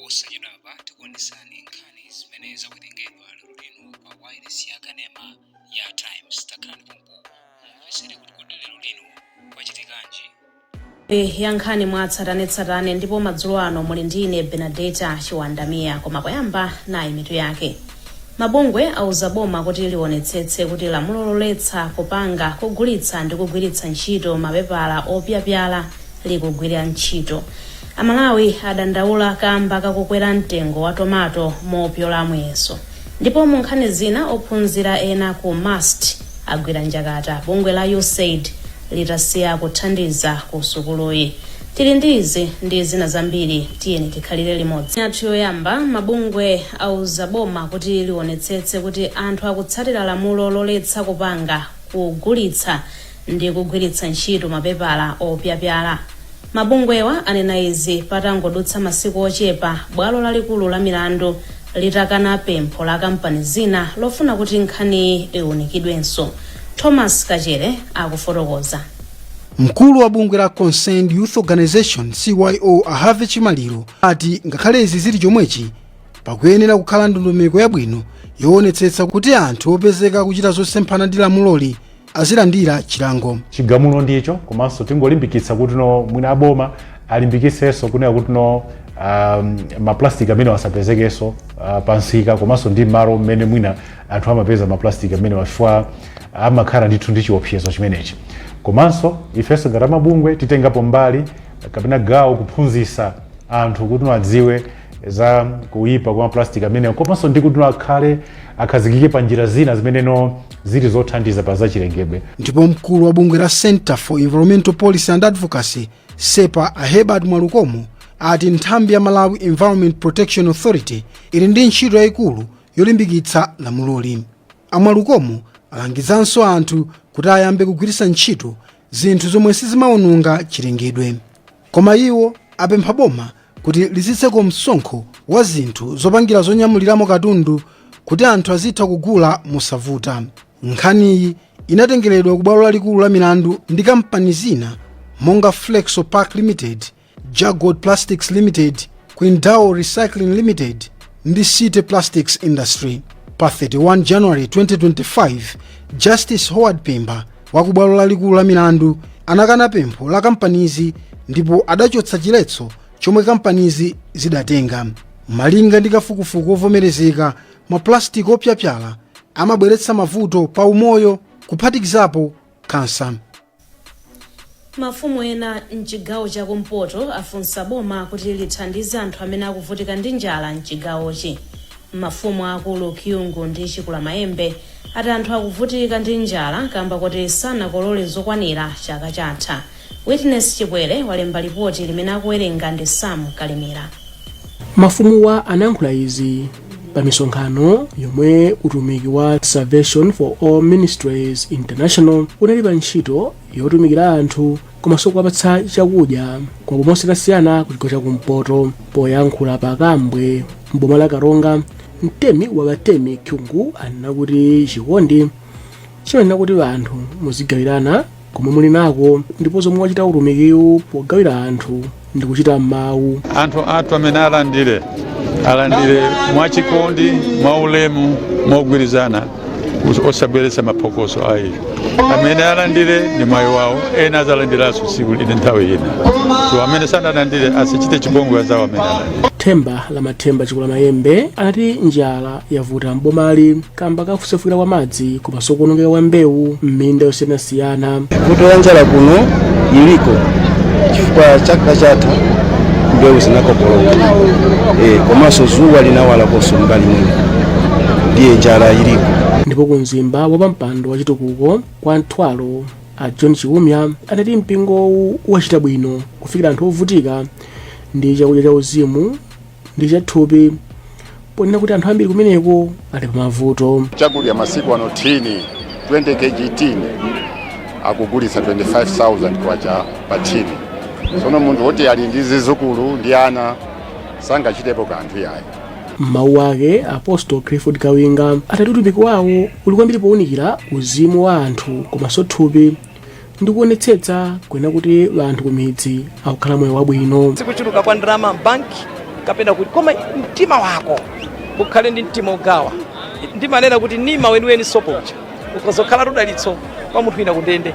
Posachedwapa tikuonesani nkhani zimene zawerengedwa lero lino pa wireless ya kanema ya Times. Takhalani pompo mumvetsere kuti kodi lero lino kwachitikanji. Ya nkhani mwa tsatanetsatane, ndipo madzulo ano muli ndi ine, Benadeta Chiwandamiya. Koma poyamba, nayi mitu yake. Mabungwe auza boma kuti lionetsetse kuti lamulo loletsa kupanga, kugulitsa ndi kugwiritsa ntchito mapepala opyapyala likugwira ntchito. Amalawi adandaula kamba kakukwera mtengo wa tomato mopyola muyeso. Ndipo mu nkhani zina, ophunzira ena ku MUST agwira njakata bungwe la USAID litasiya kuthandiza ku sukuluyi. Tili ndi izi ndi zina zambiri, tiyeni tikhalire limodzi. Yathu yoyamba, mabungwe auza boma kuti lionetsetse kuti anthu akutsatira lamulo loletsa kupanga, kugulitsa ndi kugwiritsa ntchito mapepala opyapyala. Mabungwewa anena izi patangodutsa masiku ochepa bwalo lalikulu la milandu litakana pempho la kampani zina lofuna kuti nkhaniyi iwunikidwenso. Thomas Kachere akufotokoza. Mkulu wa bungwe la Concerned Youth Organization, CYO, a Harvey Chimaliro, ati ngakhale izi zili chomwechi, pakuyenera kukhala ndondomeko yabwino yoonetsetsa kuti anthu opezeka kuchita zosemphana ndi lamuloli azilandira chilango. Chigamulo ndicho, komanso tingolimbikitsa kuti no, mwina aboma alimbikisenso kunena kuti no, maplastic amene asapezekenso pansika, komanso ndi malo mmene mwina anthu amapeza maplastic amene wafua amakhala ndithu ndi chiopsezo chimenechi. Komanso ifenso ngati amabungwe titengapo mbali kapena gawo kuphunzitsa anthu kuti no, adziwe za kuyipa kwa maplastic amene, komanso ndi kuti no, akhale akhazikike pa njira zina zimene no zili zothandiza pa zachilengedwe. Ndipo mkulu wa bungwe la Center for Environmental Policy and Advocacy, CEPA, a Herbert Mwalukomo, ati nthambi ya Malawi Environment Protection Authority ili ndi ntchito yayikulu yolimbikitsa lamuloli. Amwalukomo alangizanso anthu kuti ayambe kugwiritsa ntchito zinthu zomwe sizimawononga chilengedwe. Koma iwo apempha boma kuti litsitseko msonkho wa zinthu zopangira zonyamuliramo katundu kuti anthu azitha kugula mosavuta. Nkhaniyi inatengeredwa ku bwalo lalikulu la milandu ndi kampani zina monga Flexo Park Limited, Jagod Plastics Limited, Quindao Recycling Limited ndi City Plastics Industry. Pa 31 January 2025, Justice Howard Pemba wa ku bwalo lalikulu la milandu anakana pempho la kampanizi ndipo adachotsa chiletso chomwe kampanizi zidatenga. Malinga ndi kafukufuku ovomerezeka, maplastiki opyapyala amabweretsa mavuto pa umoyo, kuphatikizapo kansa. Mafumu ena mchigawo chakumpoto afunsa boma kuti lithandize anthu amene akuvutika ndi njala mchigawochi. Mafumu akulu Kyungu ndi Chikulamayembe ati anthu akuvutika ndi njala kamba kuti sanakolole zokwanira chaka chatha. Witness Chipwere walemba lipoti limene akuwerenga ndi Sam Kalimira. Mafumuwa anayankhula izi pa misonkhano yomwe utumiki wa Salvation for All Ministries International unali pa ntchito yotumikira anthu komanso kuwapatsa chakudya ku maboma osiyanasiyana ku chigawo chakumpoto. Poyankhula pa Kambwe mboma la Karonga, mtemi wa batemi Kyungu anena kuti chikondi chimanena kuti anthu muzigawirana komwe muli nako, ndipo zomwe wachita utumikiwu pogawira anthu ndi kuchita mawu. Anthu athu amene alandire, alandire mwachikondi, mwaulemu, mogwirizana, osabweretsa maphokoso ayi. Amene alandire ndi mwayi wawo, ena azalandiranso tsiku ine, nthawi ina. So amene sanalandire asichite chipongwe azawo amene alandire. Themba la Mathemba Chikulamayembe anati njala yavuta mbomali kamba kakusefukira kwa madzi komanso kuonongeka kwa mbewu m'minda yosiyanasiyana. Vuto la njala kuno iliko chifukwa chaka chatha mbewu zinakokoloka, komanso zuwa linawalakonso mbali mwina, ndiye njala iliko. Ndipo ku Mzimba, wapampando wa chitukuko kwa Nthwalo a John Chiumya anati mpingowu wachita bwino kufikira anthu ovutika ndi chakudya cha uzimu ndi chathupi, ponena kuti anthu ambiri kumeneko ali pamavuto. Chakudya masiku ano, thini 20 kg tini akugulitsa 25,000 kwacha pa thini. Tsono munthu woti ali ndi zizukulu ndi ana sangachitepo kanthu yayi. M'mawu ake, Apostle Clifford Kawinga atati utumiki wawo uli kwambiri powunikira uzimu wa anthu komanso thupi ndi kuonetsetsa kwena kuti anthu ku midzi akukhala moyo wabwino. Sikuchuluka kwa ndalama m'banki. Kapena kuti koma mtima wako ukhale ndi mtima ogawa. Ndimanena kuti nima weniweni sopo uja ukazokhala dalitso kwa munthu wina kundende,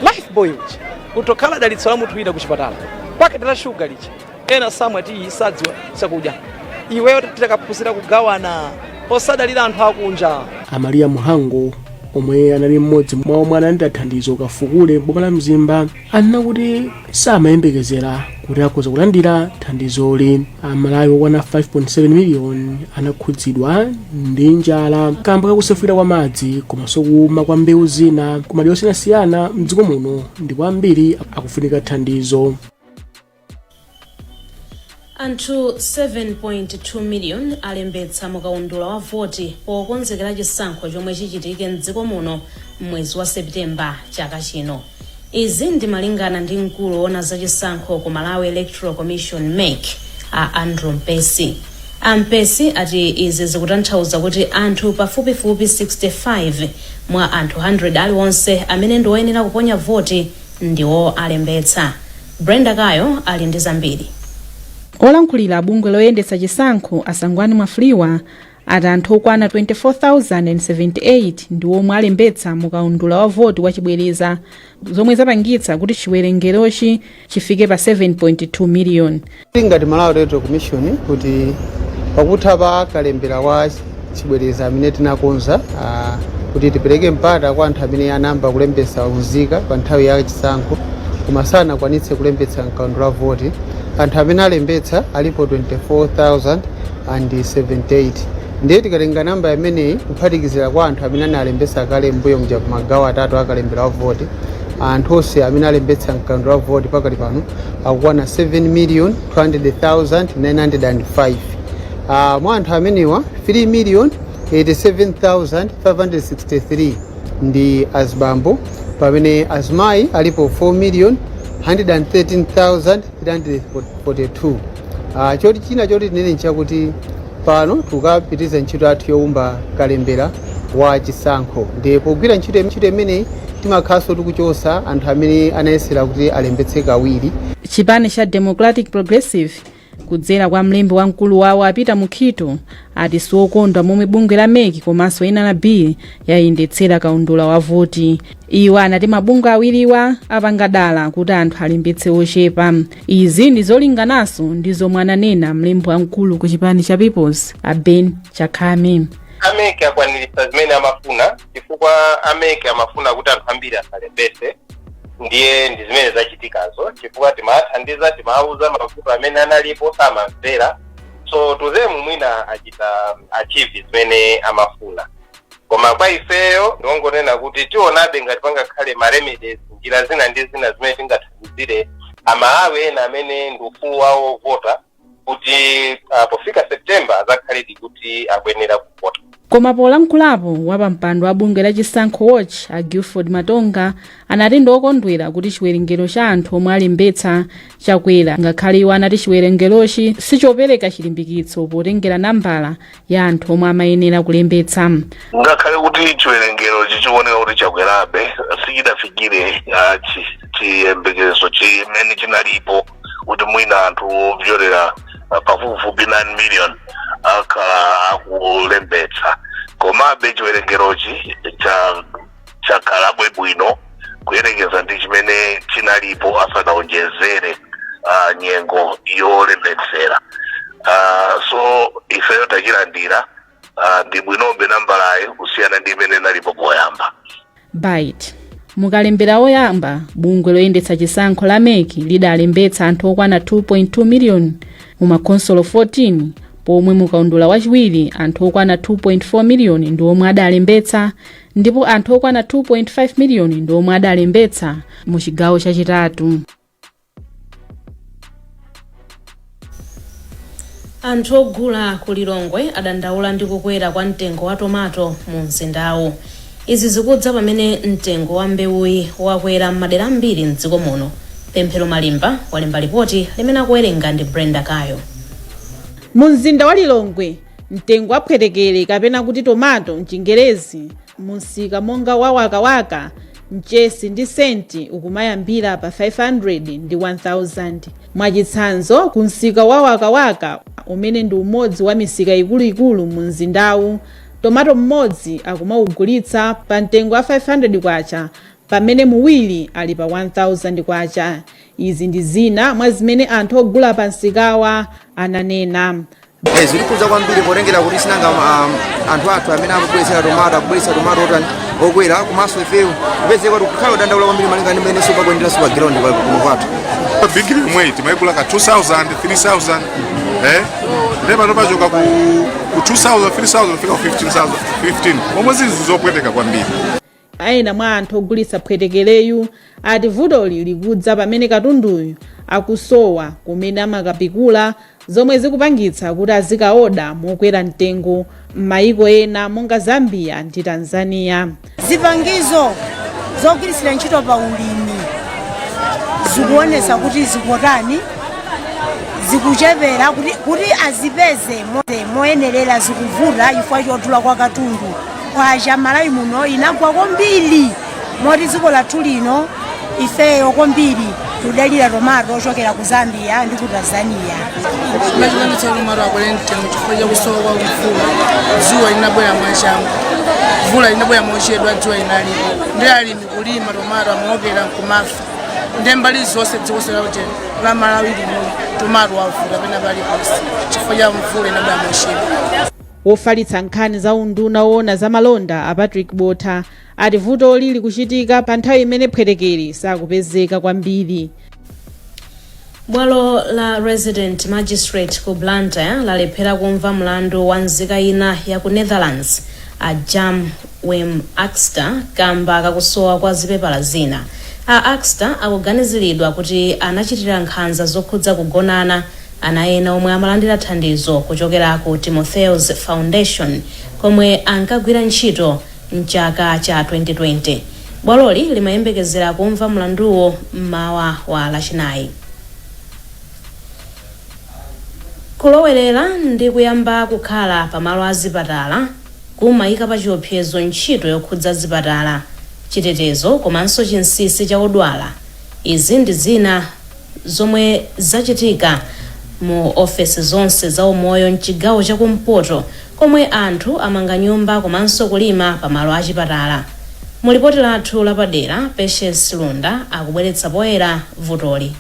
Lifebuoy uja utokhala dalitso la munthu wina kuchipatala, paketi la shuga lija ena samwa tiyi, sadziwa chakudya. Iweyo titakaphunzira kugawana, osadalira anthu akunja. Amaliya Muhango, omwe anali mmodzi mwa omwe analandira thandizo kafukule boma la Mzimba, anena kuti samayembekezera kuti akhoza kulandira thandizoli. Amalawi okwana 5.7 miliyoni anakhudzidwa ndi njala kamba kakusefukira kwa madzi komanso kuuma kwa mbewu zina kumadera osiyanasiyana mdziko muno, ndipo ambiri akufunika thandizo. Anthu 7.2 million alembetsa mukaundula wa voti pokonzekera chisankho chomwe chichitike mdziko muno mwezi wa Septemba chaka chino. Izi ndi malingana ndi mkulu woona zachisankho ku Malawi Electoral Commission, MEC, a Andrew Mpesi. Ampesi ati izi zikutanthauza kuti anthu pafupifupi 65 mwa anthu 100 aliwonse amene ndi oyenera kuponya voti ndiwo alembetsa. Brenda Kayo ali ndi zambiri. Olankhulira bungwe loyendetsa chisankho, Asangwani Mwafulirwa, ati anthu okwana 24,078 ndi omwe alembetsa mukaundula wa voti wachibwereza, zomwe zapangitsa kuti chiwerengerochi chifike pa 7.2 miliyoni. Ngati Malawi Electoral Commission, kuti pakutha pa kalembera wa chibwereza amene tinakonza kuti tipereke mpata kwa anthu amene anayamba kulembetsa unzika pa nthawi ya chisankho koma sanakwanitse kulembetsa mkaundula wa voti, anthu amene alembetsa alipo 24,078. Ndiye tikatenga namba imeneyi kuphatikizira kwa anthu amene analembetsa kale mbuyo muja kumagawo atatu akalembera wa voti, anthu onse amene alembetsa mkaundula wa voti pakali pano akukwana 7 million 200,905. Mwa anthu amenewa, 3 million 87,563 ndi azibambo, pamene azimayi alipo 4 million 113,342. Choti china choti tinene nchakuti pano tikapitiriza ntchito yathu yowumba kalembera wa chisankho, ndiye pogwira ntchito imeneyi timakhalanso tikuchosa anthu amene anayesera kuti alembetse kawiri. Chipani cha Democratic Progressive, kudzera kwa mlembi wamkulu wawo a Peter Mukhito, ati siwokondwa momwe bungwe la MEC komanso NRB yayendetsera kaundula wa voti. Iwo anati mabungwe awiriwa apanga dala kuti anthu alembetse ochepa. Izi ndi zolingananso ndi zomwe ananena mlembi wamkulu ku chipani cha Peoples, a Ben Chakhame. A MEC akwaniritsa zimene amafuna, chifukwa a MEC amafuna kuti anthu ambiri asalembetse. Ndiye ndi zimene zachitikazo, chifukwa timathandiza, timawuza mavuto amene analipo, samamvera. So to them mwina achita achieve zimene amafuna, koma kwa ifeyo ndiongonena kuti tionabe ngati pangakhale ma remedies, njira zina ndi zina zimene tingathandizire Amalawi ena amene ndi ufulu wawo ovota, kuti pofika September azakhaledi kuti akuyenera kuvota. Koma polankhulapo, wapampando wa bungwe la Chisankho Watch, a Guilford Matonga, anati ndi okondwera kuti chiwerengero cha anthu omwe alembetsa chakwera, ngakhale iwo anati chiwerengerochi sichopereka chilimbikitso potengera nambala ya anthu omwe amayenera kulembetsa. Ngakhale kuti chiwerengero chichioneka kuti chakwerabe, sichidafikire chiyembekezo chimene chinalipo kuti mwina anthu opyolera pafupifupi 9 million akhala akulembetsa. Komabe chiwerengerochi chakhalabwe bwino kuyerekeza ndi chimene chinalipo asanaonjezere nyengo yolembetsera. So ifeyo tachilandira, ndi bwinobe nambalayo kusiyana ndi imene inalipo poyamba. Bite mukalembera woyamba, bungwe loyendetsa chisankho la MEC lidalembetsa anthu okwana 2.2 miliyoni mu makhonsolo 14, pomwe mukaundula wachiwiri anthu okwana 2.4 miliyoni ndi omwe adalembetsa, ndipo anthu okwana 2.5 miliyoni ndi omwe adalembetsa mu chigawo chachitatu. Anthu ogula ku Lilongwe adandaula ndi kukwera kwa mtengo wa tomato mu mzindawu. Izi zikudza pamene mtengo wa mbewuyi wakwera m'madera ambiri mdziko muno. Pemphero Malimba walemba lipoti limene akuwerenga ndi Brenda Kayo. Mu mzinda wa Lilongwe, mtengo wa phwetekere, kapena kuti tomato mchingerezi, mu msika monga wa Wakawaka Mchesi ndi senti ukumayambira pa 500 ndi 1000. Mwachitsanzo, ku msika wa Wakawaka, umene ndi umodzi wa misika ikuluikulu mu mzindawu, tomato mmodzi akumaugulitsa pa mtengo wa 500 kwacha, pamene muwiri ali pa 1000 kwacha. Izi ndi zina mwa zimene anthu ogula pa msikawa ananena. Zikukhudza kwambiri potengera kuti sinanga anthu athu amene akubweretsera tomato akubweretsa tomato otani okwera, komanso ifeyo kupezeka kuti kukhala kudandaula kwambiri malinga ndi mmene supakuyenderanso pa ground kuno kwathu. Bigiri imweyi timayigula ka 2000 3000, ndiye pano pachoka ku 2000 3000 kufika ku 15000 15, momwe zinthu zopweteka kwambiri. Ena mwa anthu ogulitsa phwetekereyu ati vutoli likudza pamene katunduyu akusowa kumene amakapikula, zomwe zikupangitsa kuti azikaoda mokwera mtengo m'mayiko ena monga Zambia ndi Tanzania. Zipangizo zogwiritsira ntchito pa ulimi zikuonesa kuti zikutani, zikuchepera kuti azipeze moyenerera zikuvuta chifukwa chodula kwa katundu. Kwacha Malawi muno inagwa kwambiri, moti dziko lathu lino ifeyo kwambiri tudalira tomato ochokera ku Zambia ndi ku Tanzania. Chimachipangitsa tomato akwere mtengo chifukwa chakusowa kwa mvula. Dzuwa linabwera mwachangu, mvula inabwera mochedwa, dzuwa linalipo, ndi alimi kulima tomato amaokera nkumafa. Ndi mbali zonse dziko la Malawi lino tomato wavuta pena paliponse chifukwa cha mvula inabwera mochedwa. Wofalitsa nkhani za unduna woona za malonda a Patrick Botha ati vutoli likuchitika pa nthawi imene phwetekere sakupezeka kwambiri. Bwalo la Resident Magistrate ku Blantyre lalephera kumva mlandu wa nzika ina ya ku Netherlands, a Jam Wim Axter, kamba kakusowa kwa zipepala zina. A Axter akuganiziridwa kuti anachitira nkhanza zokhudza kugonana ana ena omwe amalandira thandizo kuchokera ku Timotheus Foundation komwe ankagwira ntchito mchaka cha 2020. Bwaloli limayembekezera kumva mlanduwo mmawa wa Lachinayi. Kulowerera ndi kuyamba kukhala pamalo a zipatala kumayika pa chiopsezo ntchito yokhudza zipatala, chitetezo komanso chinsinsi cha odwala. Izi ndi zina zomwe zachitika mu ofesi zonse za umoyo mchigawo chakumpoto, komwe anthu amanga nyumba komanso kulima pamalo a chipatala. Mu lipoti lathu lapadera, Patience Lunda akubweretsa poyera vutoli.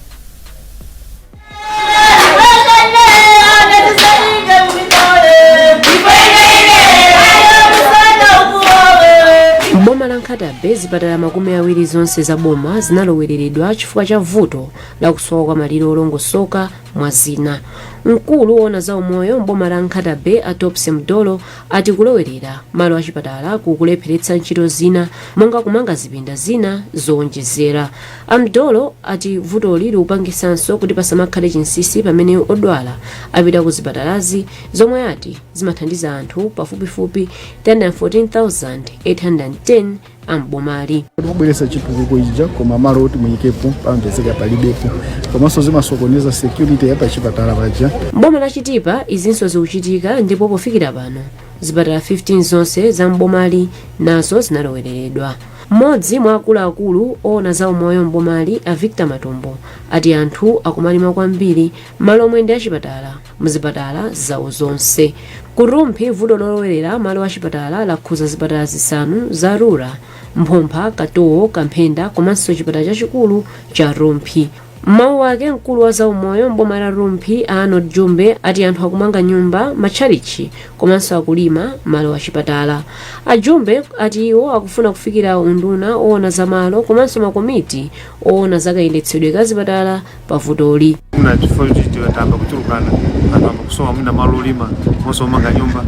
M'boma la Nkhata Bay, zipatala 20 zonse za boma zinalowereredwa chifukwa cha vuto la kusowa kwa malire olongosoka, mwa zina. Mkulu woona za umoyo m'boma la Nkhata Bay, a Topsy Mdolo, ati kulowerera malo achipatala kukulepheretsa ntchito zina monga kumanga zipinda zina zowonjezera. A Mdolo ati vutoli likupangisanso kuti pasamakhale chinsinsi pamene odwala apita ku zipatalazi, zomwe ati zimathandiza anthu pafupifupi 314,810 am'bomali. Kubweretsa chitukuko ija, koma malo oti muyikepo pamapezeka palibepo, komanso zimasokoneza security ya pachipatala paja. M'boma la Chitipa izinso zikuchitika, ndipo pofikira pano zipatala 15 zonse za m'bomali nazo zinalowereredwa. Mmodzi mwa akuluakulu oona za umoyo m'bomali, a Victor Matombo, ati anthu akumalima kwambiri malo omwe ndi achipatala muzipatala zawo zonse. Ku Rumphi, vuto lolowerera malo achipatala lakhuza zipatala zisanu za Rura, Mphompha, Katowo, Kamphenda komanso chipatala chachikulu cha Rumphi. M'mawu ake, mkulu wa zaumoyo m'boma la Rumphi, a Arnold Jumbe, ati anthu akumanga nyumba, matchalitchi komanso akulima malo achipatala. A Jumbe ati iwo akufuna kufikira unduna oona za malo komanso makomiti oona za kayendetsedwe ka zipatala pa vutoli. Muna chifukwa choti tayamba kuchulukana, anthu amba kusowa mwina malo olima komanso omanga nyumba.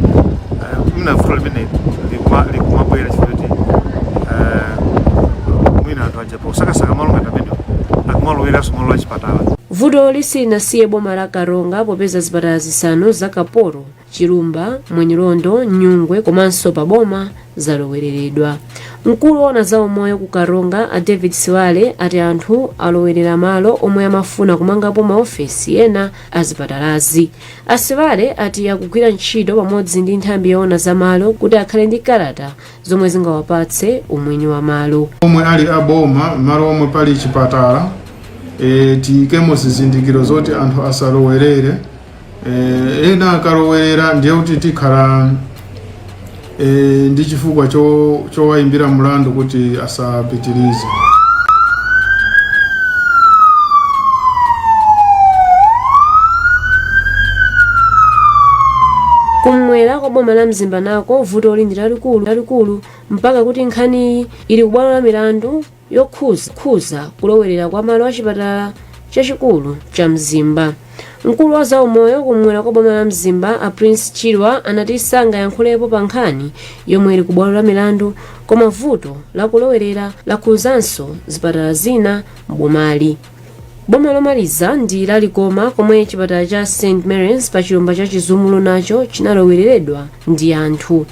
Mwina vuto limene likumabwera chifukwa choti mwina anthu aja posakasaka malo ngati amenewo akumaloweranso malo achipatala. Vutoli silinasiye boma la Karonga, popeza zipatala zisanu za Kaporo, Chilumba, Mwenilondo, Nyungwe komanso Paboma zalowereredwa. Mkulu woona za umoyo ku Karonga, a David Siwale, ati anthu alowerera malo omwe amafuna kumangapo maofesi ena azipatalazi. Asiwale ati akugwira ntchito pamodzi ndi nthambi yoona za malo kuti akhale ndi kalata zomwe zingawapatse umwini wa malo. Omwe ali aboma, malo omwe pali chipatala, tiyikemo zizindikiro zoti anthu asalowerere. Ena akalowerera ndiye kuti tikhala ndi chifukwa chowayimbira mlandu kuti asapitirize. Kumwera kwa boma la Mzimba nako vutoli ndi lalikulu mpaka kuti nkhaniyi ili kubwalo la milandu yokhuza kulowerera kwa malo achipatala chachikulu cha Mzimba. Mkulu wa zaumoyo kumwera kwa boma la Mzimba, a Prince Chilwa, anati sangayankhulepo pa nkhani yomwe ili kubwalo la milandu, koma vuto lakulowerera lakhuzanso zipatala zina m'bomali. Boma lomaliza ndi lalikoma, komwe chipatala cha St Mary's pa chilumba cha Chizumulu nacho chinalowereredwa ndi anthu.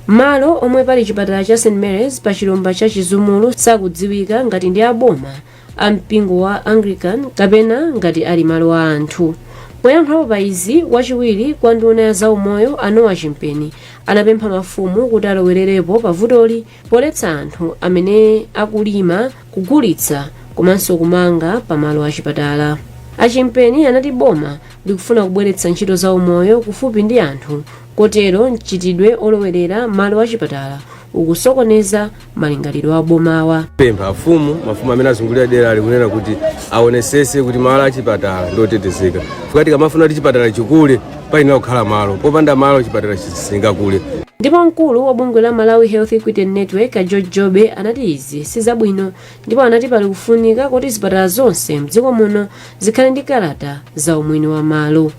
Malo omwe pali chipatala cha St Mary's pa chilumba cha Chizumulu sakudziwika ngati ndi aboma, a mpingo wa Anglican kapena ngati ali malo a anthu. Poyankhulapo pa izi, wachiwiri kwa nduna ya zaumoyo a Noah Chimpeni anapempha mafumu kuti alowererepo pa vutoli poletsa anthu amene akulima, kugulitsa komanso kumanga pamalo achipatala. Achimpeni anati boma likufuna kubweretsa ntchito za umoyo kufupi ndi anthu, kotero mchitidwe olowerera malo achipatala ukusokoneza malingaliro a bomawa. Pempha afumu, mafumu amene azungulira dera ali kunena kuti aonesese kuti malo achipatala ndiotetezeka, chifukwa tikamafuna kuti chipatala chikule payenera kukhala malo. Popanda malo chipatala singakule. Ndipo mkulu wa bungwe la Malawi Health Equity Network, a George Jobe, anati izi sizabwino ndipo anati pali kufunika kuti zipatala zonse mdziko muno zikhale ndi kalata za umwini wa malo.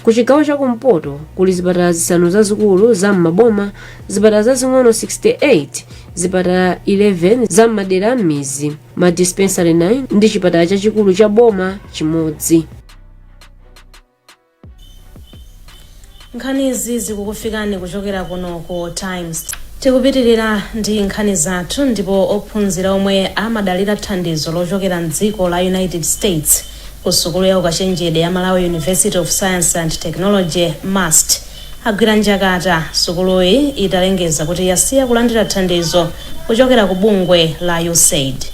Ku chigawo chakumpoto kuli zipatala zisanu zazikulu za m'maboma, zipatala zazing'ono 68, zipatala 11 za m'madera a m'mizi, ma dispensary 9 ndi chipatala chachikulu cha boma chimodzi. Nkhanizi zikukufikani kuchokera kuno ku Times. Tikupitirira ndi nkhani zathu, ndipo ophunzira omwe amadalira thandizo lochokera mdziko la United States ku sukulu ya ukachenjede ya Malawi University of Science and Technology, MUST, agwira njakata sukuluyi italengeza kuti yasiya kulandira thandizo kuchokera ku bungwe la USAID.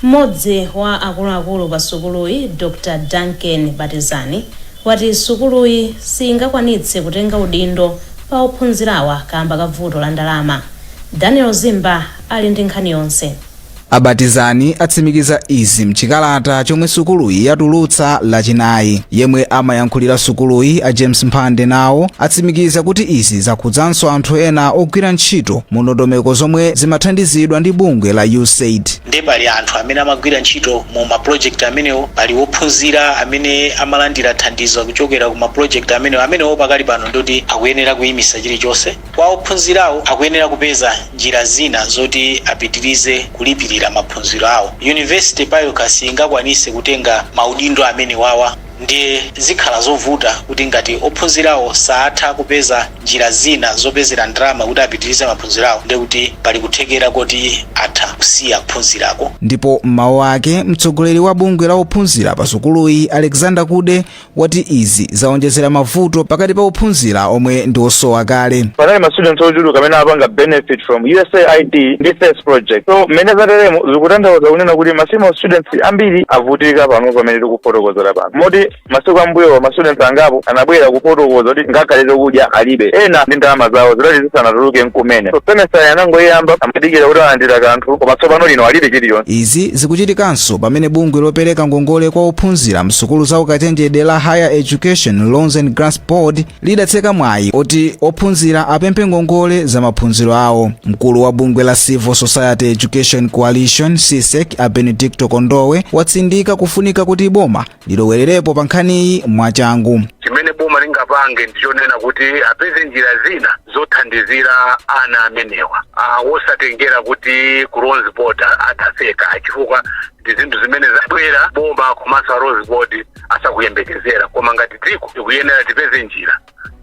Mmodzi wa akuluakulu pa sukuluyi, Dr Duncan Batizani, wati sukuluyi singakwanitse kutenga udindo pa ophunzirawa kamba ka vuto la ndalama. Daniel Zimba ali ndi nkhani yonse. Abatizani atsimikiza izi mchikalata chomwe sukuluyi yatulutsa Lachinayi. Yemwe amayankhulira sukuluyi, a James Mphande, nawo atsimikiza kuti izi zakhudzanso anthu ena ogwira ntchito mu ndondomeko zomwe zimathandizidwa ndi bungwe la USAID. Ndiye pali anthu amene amagwira ntchito mu mapulojekiti amenewo, pali wophunzira amene amalandira thandizo kuchokera ku mapulojekiti amenewo. Amenewo pakali pano ndoti akuyenera kuyimisa chilichonse. Kwa ophunzirawo, akuyenera kupeza njira zina zoti apitirize kulipirira maphunziro awo. University payokha singakwanise kutenga maudindo amenewawa, ndiye zikhala zovuta kuti ngati ophunzirawo saatha kupeza njira zina zopezera ndalama kuti apitirize maphunziro awo, ndiye kuti pali kuthekera koti atha kusiya kuphunzirako. Ndipo m'mawu ake, mtsogoleri wa bungwe la ophunzira pa sukuluyi, Alexander Kude, wati izi zaonjezera mavuto pakati pa ophunzira omwe ndi osowa kale. Panali ma students ochuluka amene apanga benefit from USAID ndi FACE project. So mmene zateremo zikutanthauza kunena kuti ma female students ambiri avutika pano pamene tikufotokozera pano, moti masiku ambuyowa ma students angapo anabwera kufotokoza kuti ngakhale chokudya alibe, ena ndi ndalama zawo zidali zisanatuluke nkumene. So semester yanangoyamba, amadikira kuti alandira kanthu, koma tsopano lino alibe chiliyonse. Izi zikuchitikanso pamene bungwe lopereka ngongole kwa ophunzira msukulu za ukachenjede la Higher Education Loans and Grants Board lidatseka mwayi oti ophunzira apemphe ngongole za maphunziro awo. Mkulu wa bungwe la Civil Society Education Coalition, CSEC, a Benedicto Kondowe, watsindika kufunika kuti boma lilowererepo pa nkhaniyi mwachangu. Chimene boma lingapange ndichonena kuti apeze njira zina zothandizira ana amenewa, wosatengera kuti ku Loans Board atatseka, chifukwa ndi zinthu zimene zabwera boma komanso a Loans Board asakuyembekezera, koma ngati dziko tikuyenera tipeze njira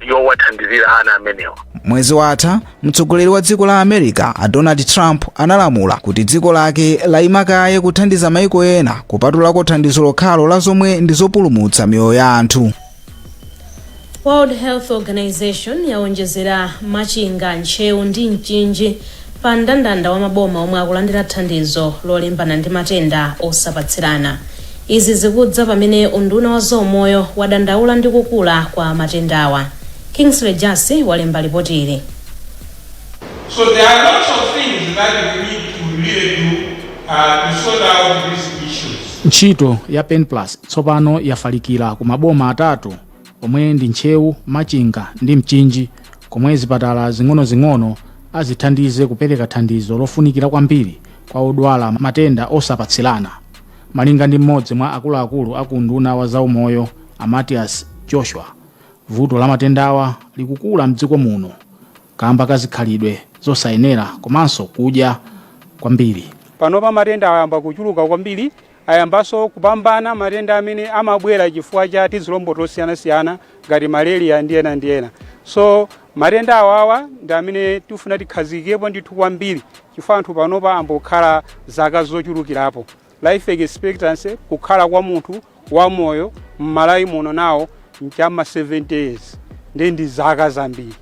yowathandizira ana amenewa. Mwezi watha, mtsogoleri wa dziko la America a Donald Trump analamula kuti dziko lake layima kaye kuthandiza maiko ena, kupatulako thandizo lokhalo la zomwe ndi zopulumutsa miyoyo ya anthu. World Health Organization yawonjezera Machinga, Ntcheu ndi Mchinji pa mndandanda wa maboma omwe akulandira thandizo lolimbana ndi matenda osapatsirana. Izi zikudza pamene unduna wa zaumoyo wadandaula ndi kukula kwa matendawa. Kingsley Jasi walemba ripoti ili. So there are lots of things that we need to really do to sort out these issues. Ntchito ya PENPLAS tsopano yafalikira ku maboma atatu omwe ndi Ntcheu, Machinga ndi Mchinji, komwe zipatala zing'onozing'ono azithandize kupereka thandizo lofunikira kwambiri kwa odwala matenda osapatsirana. Malinga ndi mmodzi mwa akuluakulu aku unduna wa zaumoyo a Matias Joshua, vuto la matendawa likukula mdziko muno kamba ka zikhalidwe zosayenera komanso kudya kwambiri. Panopa matenda ayamba kuchuluka kwambiri, ayambanso kupambana matenda amene amabwera chifukwa cha tizilombo tosiyanasiyana ngati malaria ndi ena ndi ena. So matenda awawa ndi amene tifuna tikhazikepo ndithu kwambiri, chifukwa anthu panopa ambokhala zaka zochulukirapo. Life expectancy, kukhala kwa munthu wamoyo m'Malawi muno nawo mchama 70 years, ndi zaka zambiri.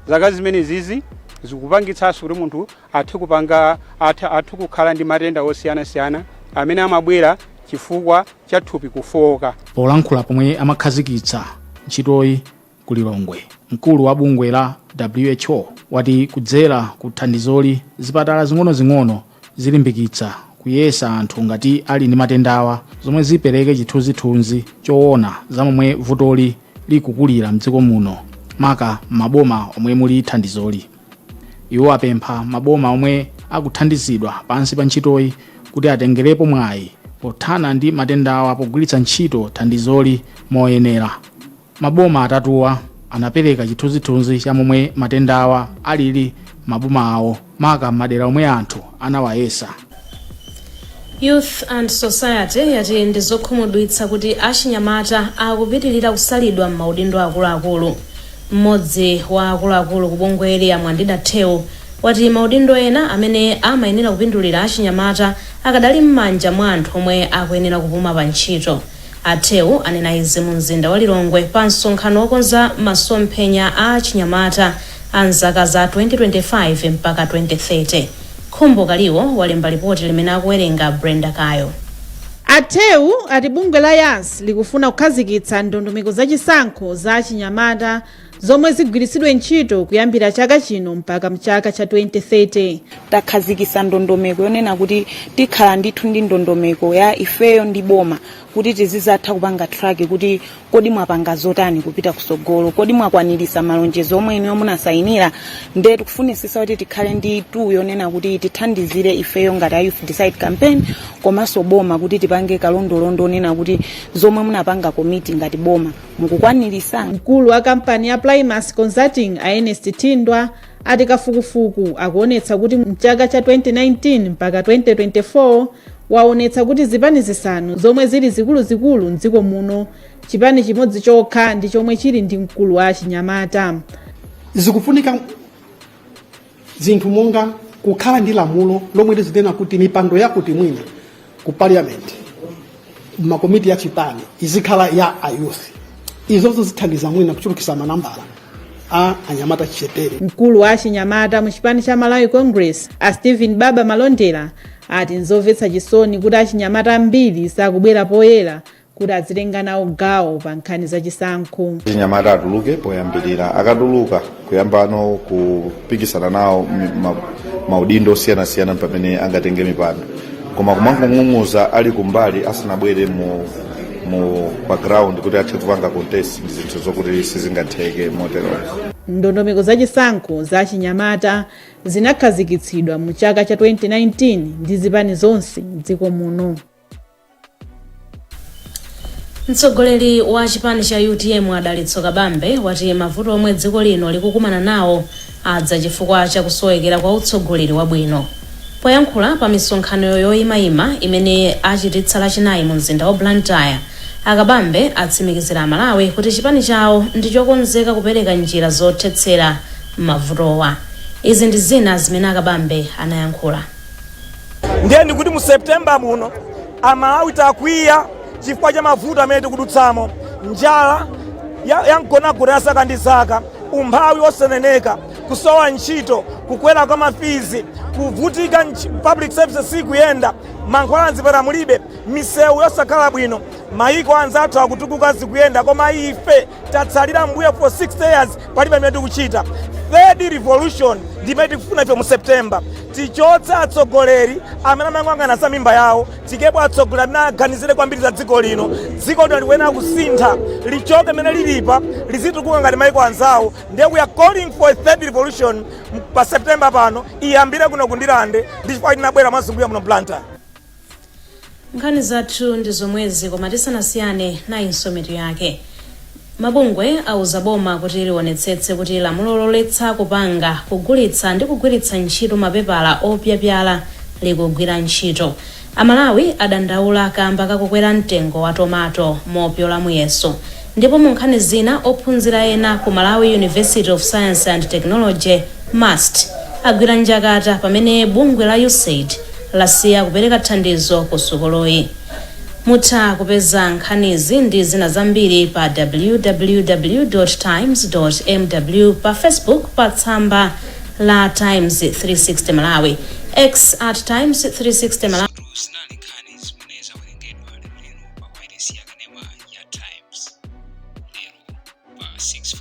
Zaka zimene zizi zikupangitsanso kuti munthu athe kupanga athe kukhala ndi matenda osiyanasiyana amene amabwera chifukwa cha thupi kufowoka. Polankhula pomwe amakhazikitsa ntchitoyi ku Lilongwe, mkulu wa bungwe la WHO wati kudzera ku thandizoli, zipatala zing'onozing'ono zilimbikitsa kuyesa anthu ngati ali ndi matendawa, zomwe zipereke chithunzithunzi choona za momwe vutoli likukulira mdziko muno, maka maboma omwe muli thandizoli. Iwo apempha maboma omwe akuthandizidwa pansi pa ntchitoyi kuti atengerepo mwayi pothana ndi matendawa pogwiritsa ntchito thandizoli moyenera. Maboma atatuwa anapereka chithunzithunzi cha momwe matendawa alili maboma awo, maka madera omwe anthu anawayesa. Youth and Society yati ndi zokhumudwitsa kuti achinyamata akupitilira kusalidwa m'maudindo akuluakulu. Mmodzi wa akuluakulu ku bungweli, Amwandida Theu, wati maudindo ena amene amayenera kupindulira achinyamata akadali m'manja mwa anthu omwe akuyenera kupuma pa ntchito. Atheu anena izi mu mzinda wa Lilongwe pa msonkhano wokonza masomphenya a achinyamata a mzaka za 2025 mpaka 2030. Khumbo Kaliwo walemba ripoti limene akuwerenga Brenda Kayo. Atheu ati bungwe la YAS likufuna kukhazikitsa ndondomeko zachisankho za achinyamata zomwe zigwiritsidwe ntchito kuyambira chaka chino mpaka mchaka cha 2030. Takhazikitsa ndondomeko yonena kuti tikhala ndithu ndi ndondomeko ya ifeyo ndi boma kuti tizizatha kupanga track kuti kodi mwapanga zotani kupita kusogolo, kodi mwakwanirisa malonjezo omwe inuyo munasayinira. Nde tikufunisisa kuti tikhale ndi tool yonena kuti tithandizire ifeyo ngati a Youth Decide Campaign komanso boma kuti tipange kalondolondo onena kuti zomwe munapanga commit ngati boma mukukwanirisa. Mkulu wa kampani ya Primus Consulting, a Ernest Thindwa, ati kafukufuku akuonetsa kuti mchaka cha 2019 mpaka 2024 waonetsa kuti zipani zisanu zomwe zili zikuluzikulu mdziko muno, chipani chimodzi chokha ndi chomwe chili ndi mkulu wa achinyamata. Zikufunika zinthu monga kukhala ndi lamulo lomwe lizinena kuti mipando yakuti mwina ku parliament, makomiti ya chipani, izikhala ya a youth. Izozo zithandiza mwina kuchulukisa manambala a anyamata chichepere. Mkulu wa achinyamata mu chipani cha Malawi Congress, a Stephen Baba Malondera, ati nzomvetsa chisoni kuti achinyamata ambiri sakubwera poyera kuti azitenga nawo gawo pa nkhani zachisankho. Achinyamata atuluke poyambirira. Akatuluka kuyambano kupikisana nawo maudindo osiyanasiyana pamene angatenge mipando, koma kumangong'ung'uza ali kumbali asanabwere mu background kuti athe kupanga contest ndi zinthu zokuti sizingatheke motero. Ndondomeko zachisankho za achinyamata zinakhazikitsidwa mu chaka cha 2019 ndi zipani zonse mdziko muno. Mtsogoleri wa chipani cha UTM, Adalitso Kabambe, wati mavuto omwe dziko lino likukumana nawo adza chifukwa cha kusowekera kwa utsogoleri wabwino. Poyankhula pa misonkhano yoyimayima imene achititsa Lachinayi mu mzinda wa Blantyre, Akabambe atsimikizira Amalawi kuti chipani chawo ndi chokonzeka kupereka njira zothetsera Mavutowa. Izi ndi zina zimene Akabambe anayankhula. Ndiye ndikuti mu Septemba muno Amalawi takwiya chifukwa cha mavuto amene tikudutsamo: njala ya mgonagona ya zaka ndi zaka, umphawi osaneneka, kusowa ntchito, kukwera kwa ma fees, kuvutika, public services sikuyenda, mankhwala mzipatala mulibe, misewu yosakhala bwino. Mayiko anzathu akutukuka, zikuyenda, koma ife tatsalira mbuyo for 60 years, palibe amene tikuchita. Third revolution ndimene tikufuna ife mu September. Tichotse atsogoleri amene amayang'ana za mimba yawo, tikepo atsogoleri amene aganizire kwambiri za dziko lino. Dziko lino likuyenera kusintha, lichoke mene lilipa, lizitukuka ngati mayiko anzawo. Ndiye we are calling for a third revolution pa September pano, iyambire kuno kuNdirande, ndi chifukwa tinabwera mwazungulira muno Blantyre. Nkhani zathu ndi zomwezi, koma tisanasiyane, nayinso mitu yake. Mabungwe auza boma kuti lionetsetse kuti lamulo loletsa kupanga, kugulitsa ndi kugwiritsa ntchito mapepala opyapyala likugwira ntchito. Amalawi adandaula kamba kakukwera mtengo wa tomato mopyola muyeso. Ndipo mu nkhani zina, ophunzira ena ku Malawi University of Science and Technology, MUST, agwira njakata pamene bungwe la USAID lasiya kupereka thandizo ku sukuluyi. Mutha kupeza nkhanizi ndi zina zambiri pa www times mw, pa Facebook pa tsamba la Times 360 Malawi, X @Times360 Malawi. Zinali nkhani zimene zawerengedwa lero lino pa wailesi yakanema ya Times lero pa 6.